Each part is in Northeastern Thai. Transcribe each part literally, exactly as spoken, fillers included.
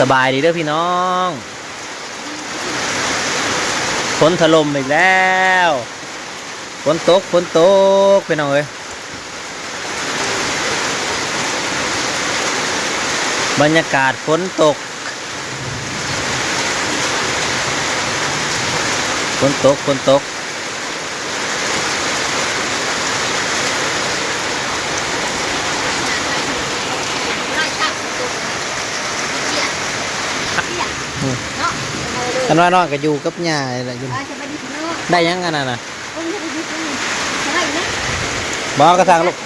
สบายดีเด้อพี่น้อง ฝนถล่มอีกแล้ว ฝนตก ฝนตก พี่น้องเอ้ย บรรยากาศฝนตก ฝนตก ฝนตก อืม คันว่านอนก็อยู่กับย่านี่แหละ อยู่ ได้ยังอันนั้นน่ะ บอกกระทั่งลูก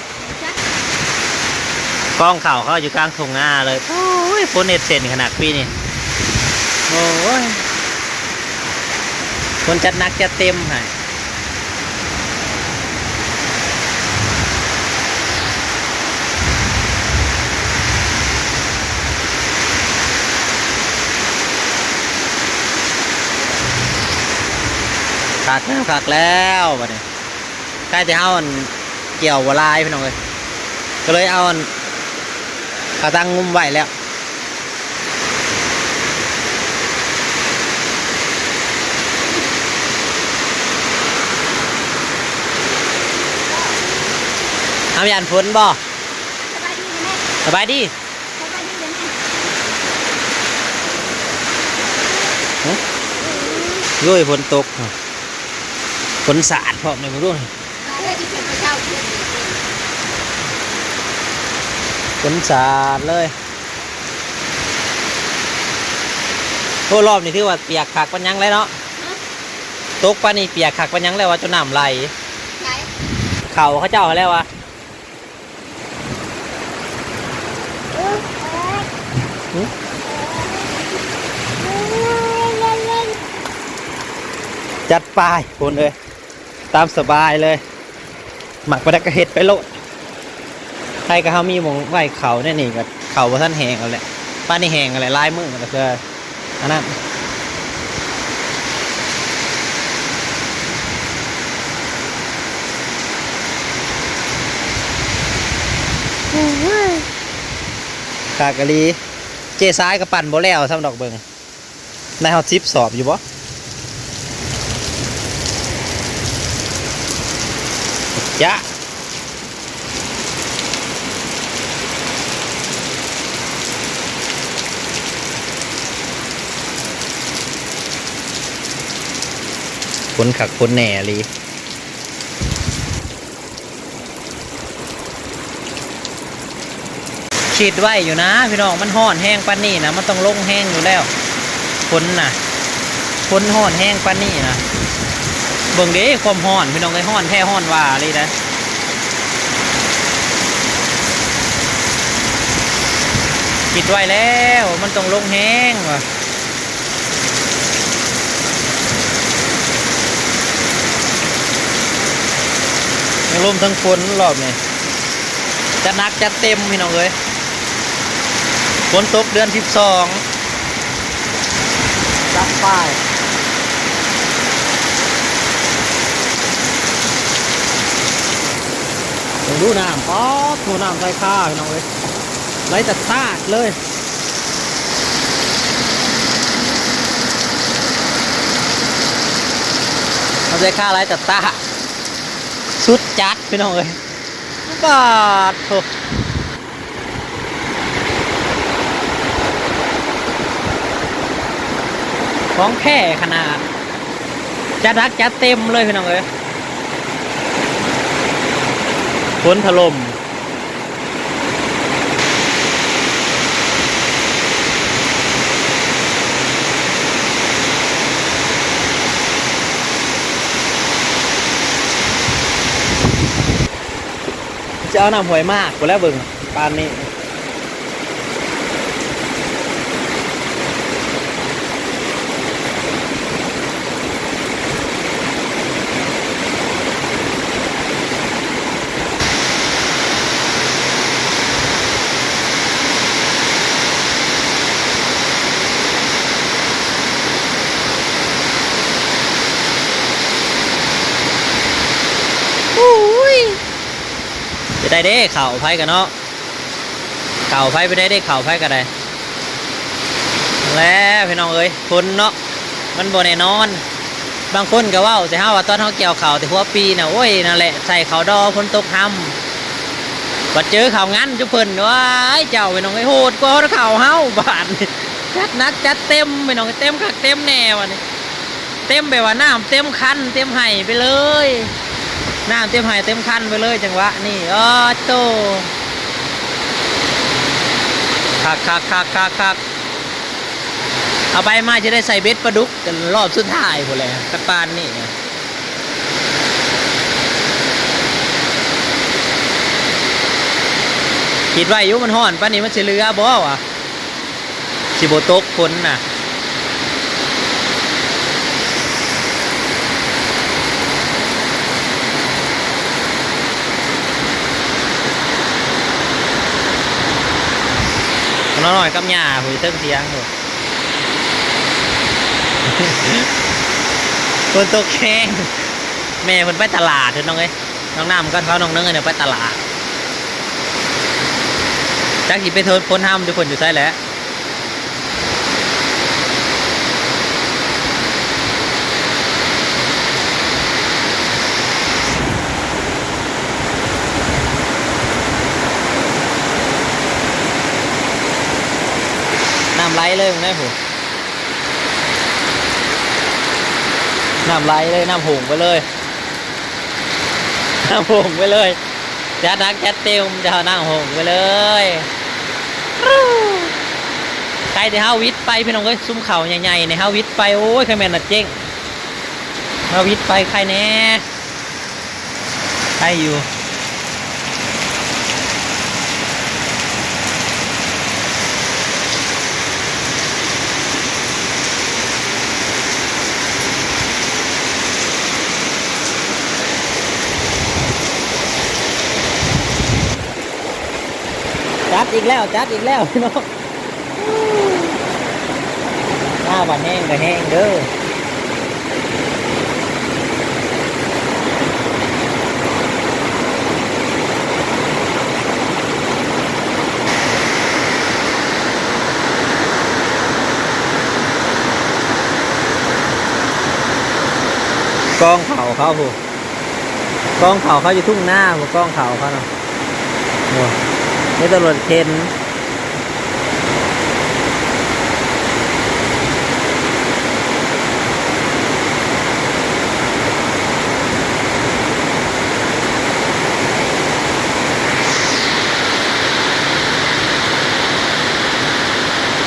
กองข้าวเขาอยู่กลางทุ่งนาเลย โอ้ย ฝนเฮ็ดเส้นขนาดปีนี้ โอ้ย ฝนจัดหนักจัดเต็มให้ คักแล้ว คักแล้วบัดนี้ ใกล้จะเฮาอันเกี่ยวบ่หลายพี่น้องเอ้ย ก็เลยเอาอันขาตั้งงุ้มไว้แล้ว เอาย่านฝนบ่ สบายดี สบายดีเด้อแม่ หึ โอ้ย ฝนตก ฝนสาดพร้อมเลย มึงดูนี่ ฝนสาดเลย โอ้ รอบนี้ถือว่าเปียกคักปานหยังเลยเนาะ ตกปานนี้เปียกคักปานหยังแล้วว่าจนน้ำไหล ไหล เขาเขาเจ้าแล้วว่า จัดไป คุณเอ้ย ตามสบายเลย หมักไปแล้วก็เฮ็ดไปโลด ใครก็เฮามีหม่องไว้เขาแน่นี่ก็เขาบ่ทันแห้งเอาแหละ ปานนี้แห้งเอาแหละ หลายมื้อแล้วก็ อันนั้น คักอีหลี เจ๊สายก็ปั่นบ่แล้วซ้ำดอกเบิ่ง ได้ฮอดสิบสอบอยู่บ่ จ๊ะ ฝนคักฝนแน่อีหลี คิดไว้อยู่นะพี่น้อง มันฮ้อนแฮงปานนี้นะ มันต้องลงแฮงอยู่แล้ว ฝนน่ะ ฝนฮ้อนแฮงปานนี้นะ เบิ่งเด้ความฮ้อนพี่น้องเอ้ย ฮ้อนแท้ฮ้อนว่าเลยนะ คิดไว้แล้ว มันต้องลงแฮงว่ะ ทั้งลมทั้งฝนรอบนี้ จัดหนักจัดเต็มพี่น้องเอ้ย ฝนตกเดือนสิบสอง จัดไป เบิ่งดูน้ำ ป๊อดโถ น้ำใส่คาพี่น้องเอ้ย ไหลตะตาดเลย น้ำใส่คาไหลตะตาด สุดจัดพี่น้องเอ้ย ป๊าดโถ ของแท้ขนาด จัดหนักจัดเต็มเลยพี่น้องเอ้ย ฝนถล่ม จะเอาน้ำห้วยมากกูแล้วเบิ่งปานนี้ อุ้ย จะได้เด้ เข่าไผกันเนาะ เข่าไผไปได้เด้ เข่าไผก็ได้ แล้วพี่น้องเอ้ย ฝนเนาะ มันบ่แน่นอน บางคนก็เว้าใส่เฮาว่าตอนเฮาเกี่ยวข้าวแต่หัวปีน่ะ โอ้ย นั่นแหละ ใส่ข้าวดอ ฝนตกห่ำ บัดเจอข้าวงันจุเพิ่น ว้าย เจ้าพี่น้องเอ้ย โหดกว่าข้าวเฮา บาดนี้ จัดหนักจัดเต็มพี่น้อง เต็มคักเต็มแน่บัดนี้ เต็มแบบว่าน้ำเต็มคันเต็มไห่ไปเลย น้ำเต็มไห่เต็มคันไปเลยจังหวะนี่ อ้อโต คักคักคักคักคัก เอาไปมาจะได้ใส่เบ็ดปลาดุกกันรอบสุดท้ายพู้นแหละ คันปานนี่นะ คิดไว้อยู่มันฮ้อนปานนี้มันสิเหลือบ่วะ สิบ่ตกฝนน่ะ น้อยกับหญ้า หูย เทิงเถียง ฝนตกแฮง แม่เพิ่นไปตลาดเด้อน้องเอ้ย น้องน้ำกับเขาน้องเนิงเนี่ยไปตลาด จักสิไปโทษคนห้ามทุกคนอยู่ไสแหละ น้ำไหลเลยมึงได้ผู้ น้ำไหลเลย น้ำหงไปเลย น้ำหงไปเลย จัดหนักจัดเต็ม เจ้า น้ำหงไปเลย ใครที่เฮาวิทย์ไปพี่น้องเอ้ย ซุมเขาใหญ่ๆ ในเฮาวิทย์ไป โอ้ย ใครแม่นน่ะเจ๊ง เฮาวิทย์ไปใครแน่ ใครอยู่ จัดอีกแล้ว จัดอีกแล้วพี่น้อง หน้าบัดแห้งก็แห้งเด้อ กองเขาเขาผู้ กองเขาเขาอยู่ทุ่งนาผู้ กองเขาเขาเนาะ โอ้ นี่ตำรวจเข็น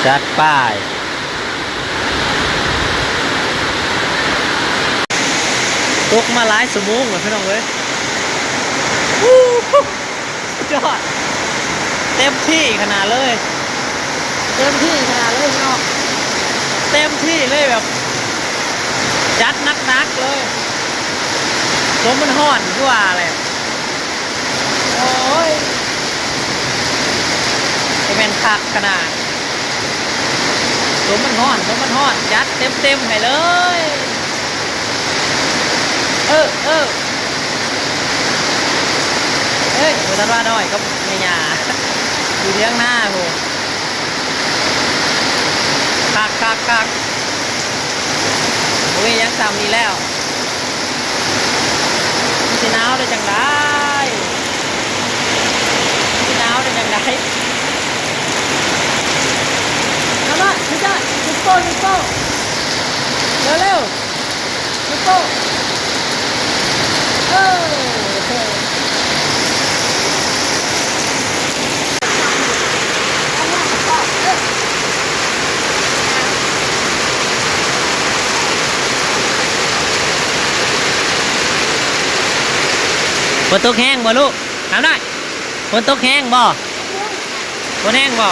จัดไป ตกมาหลายชั่วโมงแล้วพี่น้องเอ้ย ยอด เต็มที่ขนาดเลย เต็มที่ขนาดเลยพี่น้อง เต็มที่เลยแบบ จัดหนักๆเลย สมมันฮ้อนคือว่าแหละ โอ้ย จะแม่นคักขนาด สมมันฮ้อน สมมันฮ้อน จัดเต็มๆให้เลย เออ เออ เอ้ย บ่ทันว่าน้อยกับแม่ย่า อยู่เถียงนาพู้น คักคักคัก โอ้ย ยังซ้ำนี่แล้ว มันสิหนาวได้จังใด มันสิหนาวได้จังใด เอามา พี่จ้า ซุปเปอร์ ซุปเปอร์ เร็วๆ ซุปเปอร์ เออ ฝนตกแฮงบ่ลูก ถามหน่อย ฝนตกแฮงบ่ ฝนแฮงบ่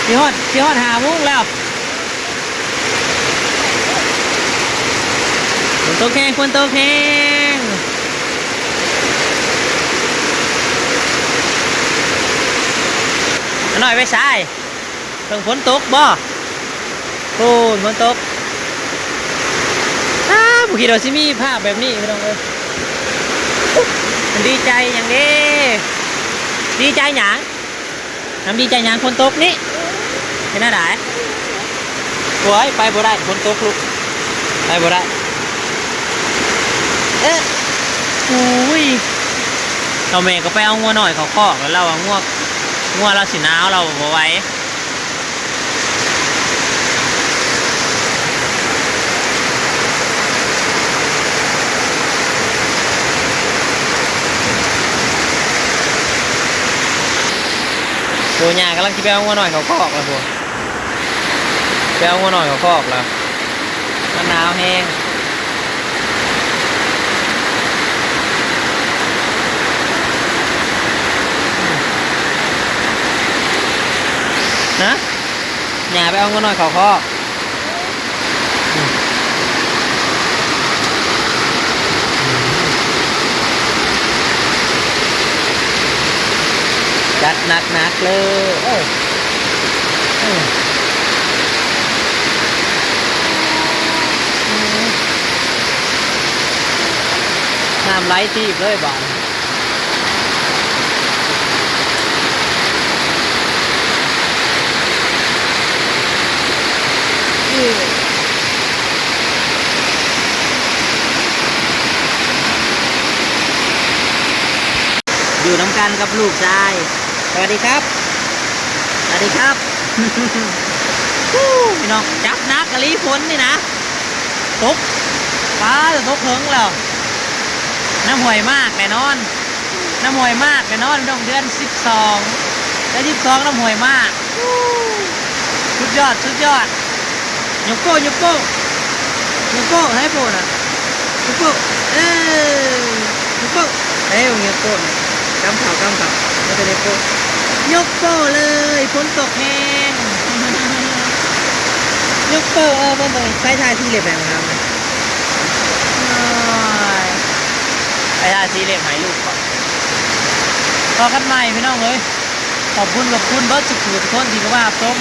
สิฮอด สิฮอดห้าโมงแล้ว ฝนตกแฮง ฝนตกแฮง น้าน้อยไปไส เพิ่งฝนตกบ่ โอ้ย ฝนตก อ้า บ่คิดว่าสิมีภาพแบบนี้พี่น้องเอ้ย มันดีใจหยังเด้ ดีใจหยัง น้ำดีใจหยัง ฝนตกนี่ เป็นอะไร โอ้ย ไปบ่ได้ ฝนตกลูก ไปบ่ได้ เอ๊ะ อุ้ย เฒ่าแม่ก็ไปเอางัวน้อยเข้าคอกแล้ว ลาวว่างัว งัวลาวสิหนาว ลาวบ่ไหว โอ้ ย่ากำลังสิไปเอางัวน้อยเข้าคอกแล้วพุ้น ไปเอางัวน้อยเข้าคอกแล้ว มันหนาวแฮง นะ ย่าไปเอางัวน้อยเข้าคอก จัดหนักๆเลย โอ้ โอ้ น้ำไหลตีบเลยบาด อยู่นำกันกับลูกชาย สวัสดีครับ สวัสดีครับ ฮู้ พี่น้อง จัดหนักอีหลีฝนนี่นะ ตก ป๊าด ตกเหิงแล้ว น้ำห้วยมากแน่นอน น้ำห้วยมากแน่นอน พี่น้อง เดือนสิบสอง เดือนสิบสอง น้ำห้วยมาก ฮู้ สุดยอด สุดยอด ยกโป้ ยกโป้ ยกโป้ ให้โป้น่ะ ยกโป้ เอ้ย ยกโป้ เอ้ย ยกโป้น่ะ กำเข่า กำเข่า ไม่เป็นไรโป้ ยกโป้เลย ฝนตกแฮง ยกโป้ เออ ฝนตก ไปทาสีเล็บให้มันทำนะ โอ้ย ไปทาสีเล็บให้ลูกก่อน พ้อกันใหม่พี่น้องเอ้ย ขอบคุณ ขอบคุณเบิดทุกผู้ทุกคนที่เข้ามารับชม